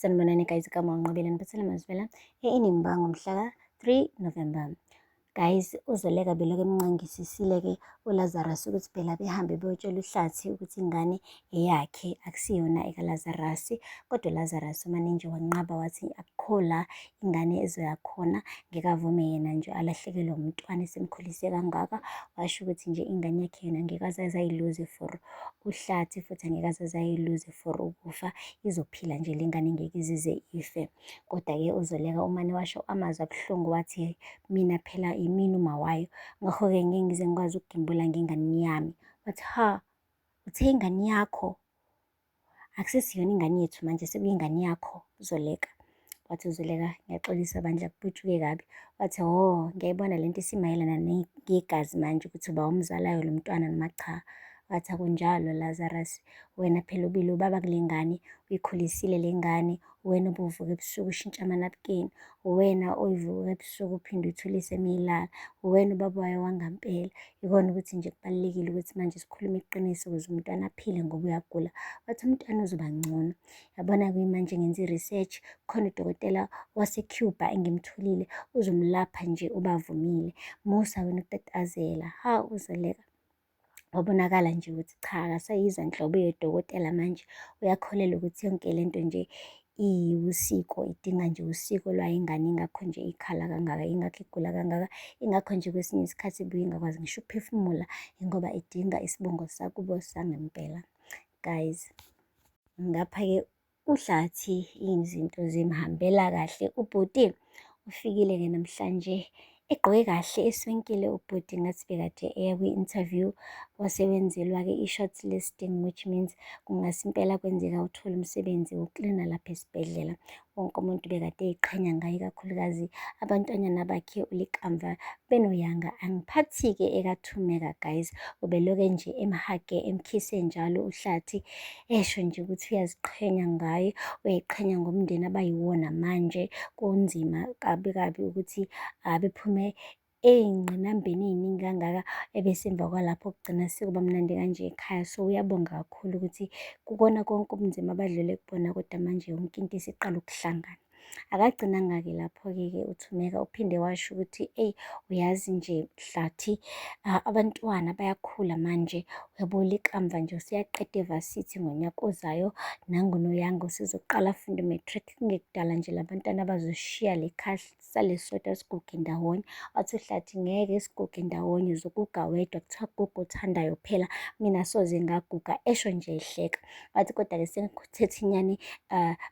Sanibonani guys, igama uNqobile niphathele mazwela e-Inimba ngomhla ka-3 November. Guys, uZoleka belokhu emncengisisile-ke uLazarus ukuthi phela behambe beyotshela uHlathi ukuthi ingane eyakhe akusiyona ekaLazarus. Kodwa uLazarus umane nje wanqaba wathi akukho la ingane ezoya khona, ngeke avume yena nje alahlekelwe umntwana esemkhulise kangaka. Washo ukuthi nje ingane yakhe yena ngeke aze ayiluze for uHlathi futhi angeke aze ayiluze for ukufa, izophila nje le ngane ngeke izize ife. Kodwa-ke uZoleka umane washo amazwi abuhlungu wathi, mina phela yimina uma wayo, ngakho-ke ngeke ngize ngikwazi ukugimbula ngengane yami. Wathi, ha, uthe ingane yakho? Akusesiyona ingane yethu manje sekuyingane yakho, Zoleka. Wathi uZoleka, ngiyaxolisa bandla kuputshuke kabi. Wathi, ho, ngiyayibona lento isimayelana negazi manje ukuthi uba umzalayo lo mntwana noma cha. Wathi akunjalo Lazarus, wena phela ubile ubaba kule ngane, uyikhulisile le ngane, uwena obuvuka ebusuku ushintsha amanabukeni, uwena oyivuka ebusuku uphinde uyithulise uma ilala, uwena ubaba wayo wangampela. Ikona ukuthi nje kubalulekile ukuthi manje sikhulume iqiniso ukuze umntwana aphile ngoba uyagula. Wathi umntwana uzoba ngcono. Yabona kuyimanje ngenza i-research, khona udokotela wase-Cuba engimtholile uzomlapha nje ubavumile. Musa wena ukutatazela. Ha, uZoleka. Wabonakala nje ukuthi cha akasayizwa nhlobo eyodokotela manje uyakholelwa ukuthi yonke le nto nje iwusiko idinga nje usiko lwayo ingane ingakho nje ikhala kangaka ingakho igula kangaka ingakho nje kwesinye isikhathi ibuye ingakwazi ngisho ukuphefumula ingoba idinga isibongo sakubo sangempela guys. Ngapha-ke uHlathi izinto zimhambela kahle ubhuti ufikile-ke namhlanje egqoke kahle eswenkile ubhuti ngathi bekade eya kwi-interview wasewenzelwa-ke i-short listing which means kungase impela kwenzeka uthole umsebenzi wokuklina lapha esibhedlela. Wonke umuntu bekade eyiqhenya ngaye ikakhulukazi abantwanyana bakhe uLikamva benoYanga. Angiphathi-ke ekaThumeka guys, ubeloke nje emhage emkhise njalo uHlathi esho nje ukuthi uyaziqhenya ngaye, uyayiqhenya ngomndeni abayiwona manje. Kunzima kabi kabi ukuthi bephume ey'ngqinambeni ey'ningi kangaka ebese emva kwalapho kugcina sekuba mnandi kanje ekhaya. So uyabonga kakhulu ukuthi kukona konke ubunzima abadlule kubona kodwa manje yonke into isiqala ukuhlangana. Akagcinanga-ke lapho-ke ke uThumeka uphinde washo ukuthi eyi uyazi nje Hlathi abantwana bayakhula manje uyabona ikamva nje useyaqeda evasithi ngonyaka ozayo nangu noYanga usezoqala afunde u-matric kungekudala nje labantwana bazoshiya le khaya sale sodwa siguge ndawonye. Wathi uHlathi ngeke siguge ndawonye uzoguga wedwa kuthiwa guga othandayo phela mina soze ngaguga esho nje ehleka. Wathi kodwa-ke sengikuthethe inyani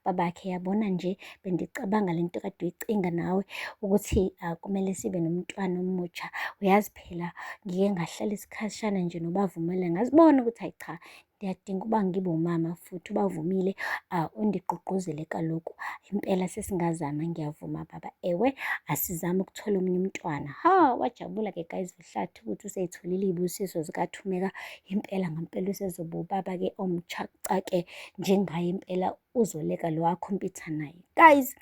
babakhe yabona nje bendicabanga le nto kade uyicinga nawe ukuthi kumele sibe nomntwana omutsha. Uyazi phela ngike ngahlala isikhashana nje nobavumela ngazibona ukuthi hhayi cha Ngiyadinga ukuba ngibe umama futhi ubavumile undigqugquzele kaloku. Impela sesingazama ngiyavuma baba. Ewe, asizame ukuthola omunye umntwana. Ha, wajabula-ke guys uHlathi ukuthi usey'tholile iy'busiso zikaThumeka. Impela ngampela usezoba ubaba-ke omtsha cake njengaye impela uZoleka lo akhompyutha naye. Guys,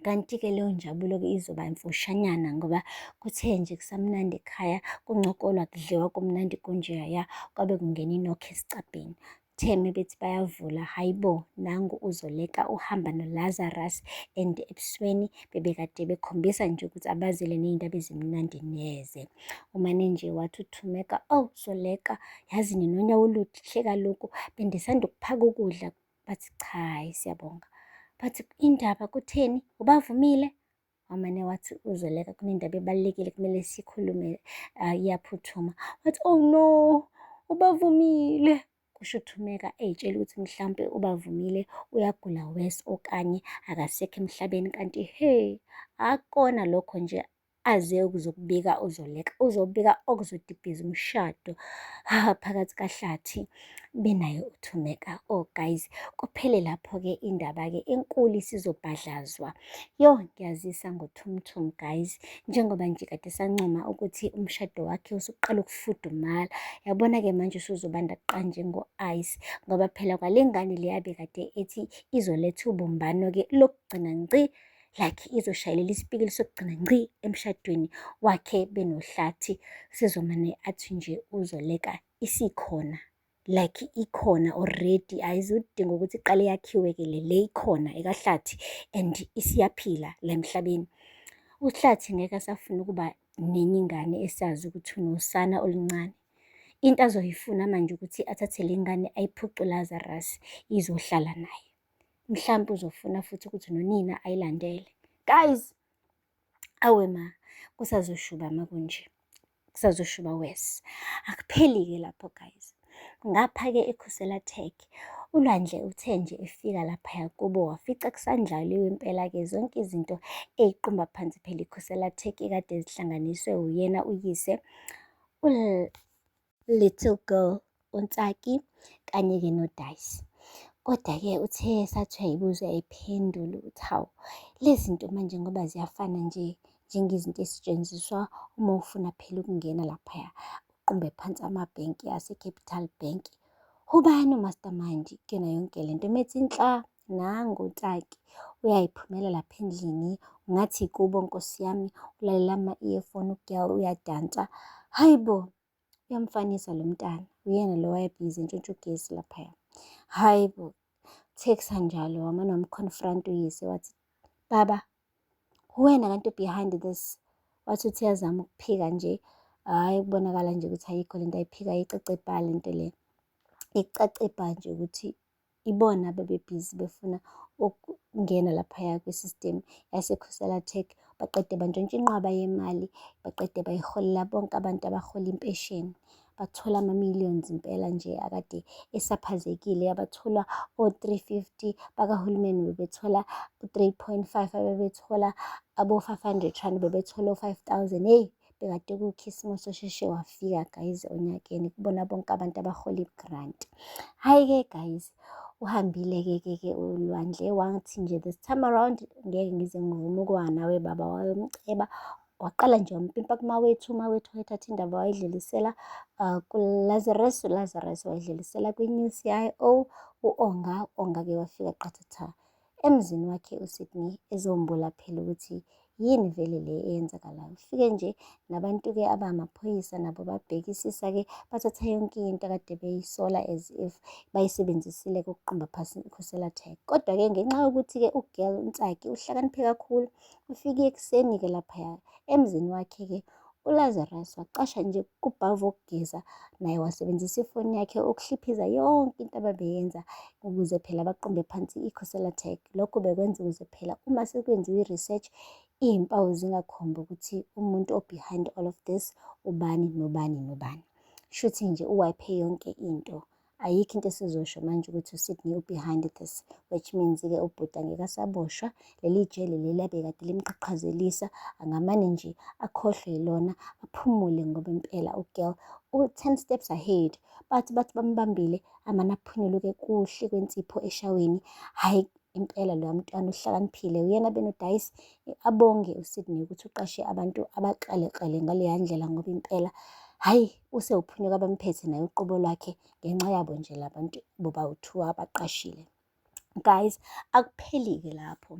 Kanti-ke leyo njabulo-ke izoba mfushanyana ngoba kuthe nje kusamnandi ekhaya kuncokolwa kudliwa kumnandi kunjeyaya kwabe kungena inokho esicabheni. Kuthe mebethi bayavula, hhayi bo, nangu uZoleka uhamba noLazarus and ebusweni bebekade bekhombisa nje ukuthi abazile ney'ndaba ezimnandi neze. Umane nje wathi uThumeka, oh Zoleka, yazi ninonyawo oluhle kaloku bendisanda ukuphaka ukudla. Bathi cha, hhayi siyabonga. Bathi indaba kutheni ubavumile? Wamane wathi uZoleka kunendaba ebalulekile kumele sikhulume iyaphuthuma. Wathi oh no, ubavumile. Kusho uThumeka ey'tshela ukuthi mhlampe ubavumile uyagula worse okanye akasekho emhlabeni kanti he, akukona lokho nje aze ukuzokubika uZoleka, uzobika okuzodibhiza umshado phakathi kaHlathi benaye uThumeka. Oh guys, kuphele lapho-ke indaba-ke enkulu isizobhadlazwa. Yo, ngiyazisa ngoThumthum guys, njengoba nje kade sancoma ukuthi umshado wakhe usuqala ukufudumala. Yabona-ke manje usuzobanda qa njengo-ice ngoba phela kwale ngane le abekade ethi izoletha ubumbano-ke lokugcina ngci like izoshayelela isipikili sokugcina ngci emshadweni wakhe benoHlathi. Sezomane athi nje uZoleka isikhona. Like ikhona already, ayizudinga ukuthi iqale yakhiwe-ke le, le ikhona ekaHlathi and isiyaphila la emhlabeni. UHlathi ngeke asafuna ukuba nenye ingane esazi ukuthi unosana oluncane. Into azoyifuna manje ukuthi athathe le ngane ayiphuce uLazarus izohlala naye. Mhlampe uzofuna futhi ukuthi nonina ayilandele. Guys, awe ma, kusazoshuba makunje. Kusazoshuba worse. Akupheli-ke lapho guys. Ngapha-ke eKhosela Tech, uLwandle uthe nje efika laphaya kubo wafica kusandlaliwe impela-ke zonke izinto ey'qumba phansi phela iKhosela Tech ekade zihlanganiswe uyena uyise Little Girl uNtsaki kanye-ke noDice. Kodwa-ke uthe esathi uyayibuza uyayiphendula ukuthi hawu, lezi zinto manje ngoba ziyafana nje njengezinto ezisetshenziswa uma ufuna phela ukungena laphaya uqumbe phansi amabhenki ase-Capital Bank. Ubani u-mastermind kuyona yonke le nto? Methi nhla nangu uNtsaki uyayiphumela lapha endlini ngathi kubo nkosi yami, ulalela ama-earphone u-girl uyadansa. Hayi bo, uyamfanisa lo mntana, uyena lo wayebhizi entshontsha ugesi laphaya. Hayi bo, kuthe kusanjalo wamane wam-confront uyise wathi, baba, uwena kanti behind this. Wathi uthi uyazama ukuphika nje, hhayi kubonakala nje ukuthi ayikho lento ayiphikayo, icace bha lento le. Icace bha nje ukuthi ibona abebebhizi befuna ukungena laphaya kwi-system yaseKhosela Tech, baqede bantshontshe inqwaba yemali, baqede bayiholela bonke abantu abahola impesheni. Bathola ama-millions impela nje akade esaphazekile, abathola o-350 bakahulumeni bebethola u-3.5, abebethola abo-500 rand bebethola o-5,000. Hheyi, bekade kuwukhisimusi osheshe wafika guys onyakeni kubona bonke abantu abahola i-grant. Hhayi-ke guys, uhambile-ke ke ke uLwandle wathi nje this time around ngeke ngize ngivume ukuwa nawe baba, wayomceba. Waqala nje wampimpa kuMawethu, uMawethu wayethatha indaba wayidlulisela kuLazarus, uLazarus wayidlulisela kwi-new CIO, u-Onga, u-Onga-ke wafika qathatha emzini wakhe uSydney ezombula phela ukuthi yini vele le eyenzakalayo. Fike nje nabantu-ke abamaphoyisa nabo babhekisisa-ke bathatha yonke into akade beyisola as if bayisebenzisile ukuqumba phasi iKhosela Tech. Kodwa-ke ngenxa yokuthi-ke u-girl uNtsaki uhlakaniphe kakhulu, ufike ekuseni-ke laphaya emzini wakhe-ke uLazarus waqasha nje kubhavu wokugeza, naye wasebenzisa ifoni yakhe ukuhliphiza yonke into ababeyenza ukuze phela baqumbe phansi iKhosela Tech. Lokho bekwenza ukuze phela uma sekwenziwa i-research iy'mpawu zingakhombi ukuthi umuntu o-behind all of this ubani nobani nobani. Shuthi nje uwayiphe yonke into. Ayikho into esizosho manje ukuthi uSydney u-behind this, which means-ke ubhuti angeke asaboshwa. Leli jele leli abekade limqhaqhazelisa angamane nje akhohlwe yilona aphumule ngoba impela u-girl u-10 steps ahead. Bathi bambambile amane aphunyuluke kuhle kwensipho eshaweni. Hhayi impela loya mntwana uhlakaniphile, uyena benoDice. Abonge uSydney ukuthi uqashe abantu abakrelekrele ngaleya ndlela ngoba impela hhayi usewuphunyuka bamphethe naye uqobo lwakhe ngenxa yabo nje labantu bobawu-two abaqashile. Guys, akupheli-ke lapho.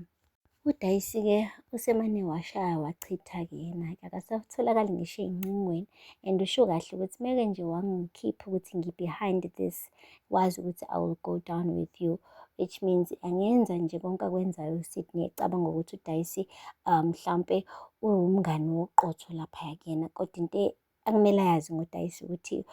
UDice-ke usemane washaya wachitha-ke yena-ke akasatholakali ngisho ey'ncingweni and usho kahle ukuthi meke nje wangikhipha ukuthi ngi-behind this, wazi ukuthi I will go down with you, which means angenza nje konke akwenzayo uSydney ecabanga ukuthi uDice mhlampe uwumngani woqotho laphaya kuyena, kodwa into akumele ayazi ngoDice ukuthi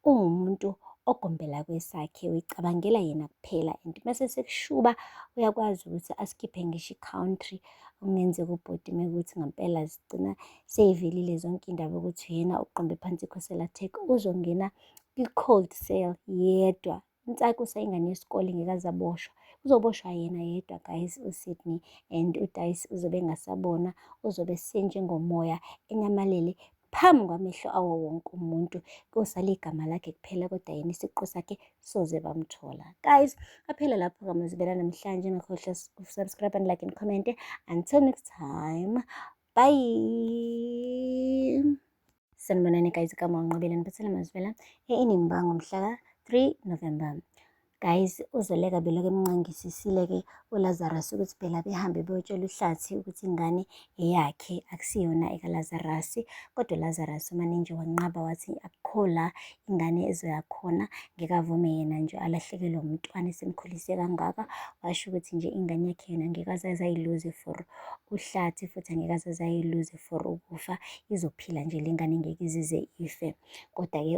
uwumuntu ogombela kwesakhe, uyicabangela yena kuphela and mase sekushuba uyakwazi ukuthi asikhiphe ngisho i-country. Okungenzeka ubhuti mekuthi ngampela zigcina seyivelile zonke iy'ndaba ukuthi uyena oqombe phansi iKhosela Tech, uzongena kwi-cold cell yedwa. Ntsaki usayingane yesikole ngeke aze aboshwa. Uzoboshwa yena yedwa guys uSydney and uDice uzobe engasabonwa, uzobe esenjengomoya enyamalele phambi kwamehlo awo wonke umuntu. Kosala igama lakhe kuphela kodwa yena isiqu sakhe soze bamthola. Guys, aphela lapho kamazibela namhlanje. Ngakhohlwa subscribe and like and comment. Until next time, bye. Sanibonani guys, igama uNqobile niphathele amazwela e-Inimba ngomhla ka-3 November. Guys, uZoleka belokhu emncengisisile-ke uLazarus ukuthi phela behambe beyotshela uHlathi ukuthi ingane eyakhe akusiyona ekaLazarus. Kodwa uLazarus umane nje wanqaba wathi akukho la ingane ezoya khona, ngeke avume yena nje alahlekelwe umntwana esemkhulise kangaka. Washo ukuthi nje ingane yakhe yena ngeke aze ayiluze for uHlathi futhi angeke aze ayiluze for ukufa, izophila nje le ngane ngeke izize ife. Kodwa-ke.